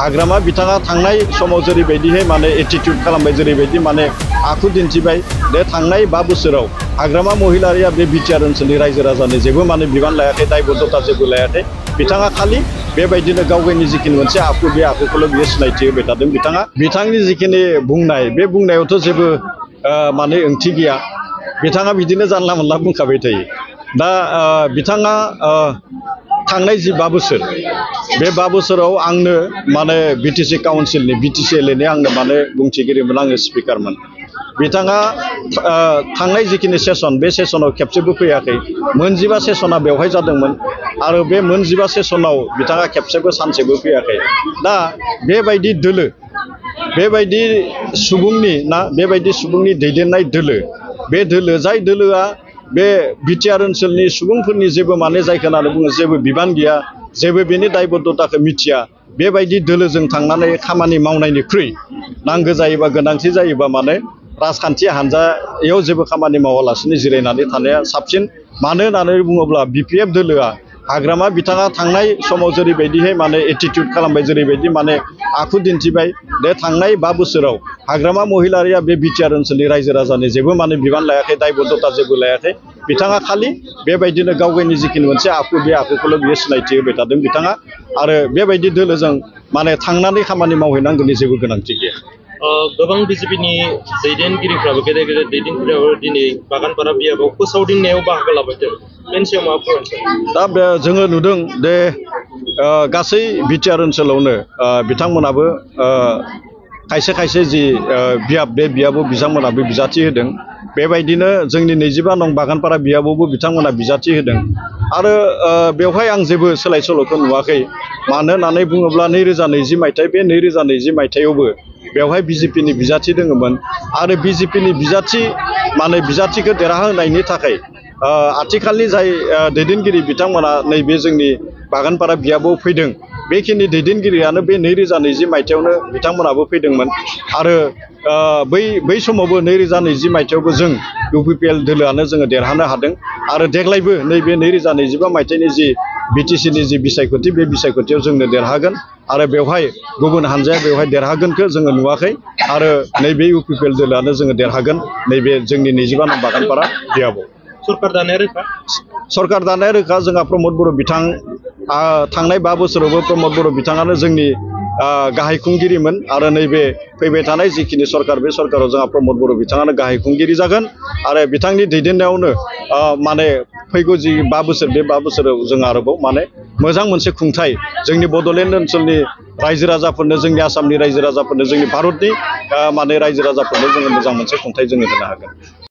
हाग्रामा बिथाङा थांनाय समाव जेरैबायदिहाय माने एटिट्युड खालामबाय जेरैबायदि माने आखु दिन्थिबाय बे थांनाय 5 बोसोराव हाग्रामा महिलारिया बे बिटिआर ओनसोलनि रायजो राजानि जेबो माने बिबान लायाखै दायबद्धता जेबो लायाखै बिथाङा खालि बेबायदिनो गाव गावनि जिखिनि मोनसे आखु बे आखुखौल' बियो सिनायथि होबाय थादों बिथांनि जिखिनि बुंनाय बे बुंनायावथ' जेबो माने ओंथि गैया बिथाङा बिदिनो जानला मोनला बुंखाबाय थायो दा बिथाङा थांनाय जि 5 बोसोर बे 5 बोसोराव आंनो माने बिटिसि काउन्सिलनि बिटिसि एलएनि आंनो माने बुंथिगिरिमोन आङो स्पिकारमोन बिथाङा थांनाय जिखिनि सेसन बे सेसनाव खेबसेबो फैयाखै 15 सेसना बेवहाय जादोंमोन आरो बे 15 सेसनाव बिथाङा खेबसेबो सानसेबो फैयाखै दा बेबायदि दोलो बेबायदि सुबुंनि दैदेननाय दोलो बे दोलो जाय दोलोआ बे बिटिआर ओनसोलनि सुबुंफोरनि जेबो माने जायखौ होननानै बुङो जेबो बिबान गैया जेबो बेनि दायबद्धताखौ मिथिया बेबायदि दोलोजों थांनानै खामानि मावनायनिख्रुइ नांगौ जायोबा गोनांथि जायोबा माने राजखान्थि हान्जायाव जेबो खामानि मावालासिनो जिरायनानै थानाया साबसिन मानो होननानै बुङोब्ला बिपिएफ दोलोआ हाग्रामा बिथाङा थांनाय समाव जेरैबायदिहाय माने एटिट्युड खालामबाय जेरैबायदि माने आखु दिन्थिबाय बे थांनाय 5 बोसोराव हाग्रामा महिलारिया बे बिटिआर ओनसोलनि रायजो राजानि जेबो माने बिबान लायाखै दायबद्धता जेबो लायाखै बिथाङा खालि बेबायदिनो गाव गावनि जिखिनि मोनसे आखु बे आखुखौल' बियो सिनायथि होबाय थादों बिथाङा आरो बेबायदि दोलोजों माने थांनानै खामानि मावहैनांगौनि जेबो गोनांथि गैया गोबां बिजेपिनि दैदेनगिरिफ्राबो गेदेर गेदेर दैदेनगिरिफ्राबो दिनै बागानपारा बियाबाव फोसावदिंनायाव बाहागो लाबाय बेनि सायाव मा फोरमायनो दा जोङो नुदों दे गासै बिटिआर ओनसोलावनो बिथांमोनाबो खायसे जि बियाब बे बियाबाव बिथांमोनाबो बिजाथि होदों बेबायदिनो जोंनि 25 नं बागानपारा बियाबावबो बिथांमोना बिजाथि होदों आरो बेवहाय आं जेबो सोलाय सोल'खौ नुवाखै मानो होननानै बुङोब्ला 2020 मायथाइ बे 2020 मायथाइयावबो बेवहाय बिजेपिनि बिजाथि दङमोन आरो बिजेपिनि बिजाथिखौ देरहाहोनायनि थाखाय आथिखालनि जाय दैदेनगिरि बिथांमोना नैबे जोंनि बागानपारा बियाबाव फैदों बेखिनि दैदेनगिरियानो बे 2020 मायथाइयावनो बिथांमोनाबो फैदोंमोन आरो बै समावबो 2020 मायथाइयावबो जों इउपिपिएल दोलोआनो जोङो देरहानो हादों आरो देग्लायबो नैबे 2025 मायथाइनि जि बिटिसिनि जि बिसायख'थि बे बिसायख'थियाव जोंनो देरहागोन आरो बेवहाय गुबुन हान्जाया बेवहाय देरहागोनखौ जोङो नुवाखै आरो नैबे इउपिपिएल दोलोआनो जोङो देरहागोन नैबे जोंनि 25 नं बागानपारा बियाबाव सरकार दानाया रोखा जोंहा प्रमद बर' बिथां थांनाय 5 बोसोरावबो प्रमद बर' बिथाङानो जोंनि गाहाय खुंगिरिमोन आरो नैबे फैबाय थानाय जिखिनि सरकार बे सरकाराव जोंहा प्रमद बर' बिथाङानो गाहाय खुंगिरि जागोन आरो बिथांनि दैदेननायावनो माने फैगौ जि 5 बोसोर बे 5 बोसोराव जों आरोबाव माने मोजां मोनसे खुंथाय जोंनि बड'लेण्ड ओनसोलनि रायजो राजाफोरनो जोंनि आसामनि रायजो राजाफोरनो जोंनि भारतनि माने रायजो राजाफोरनो जोङो मोजां मोनसे खुंथाय जोङो होनो हागोन।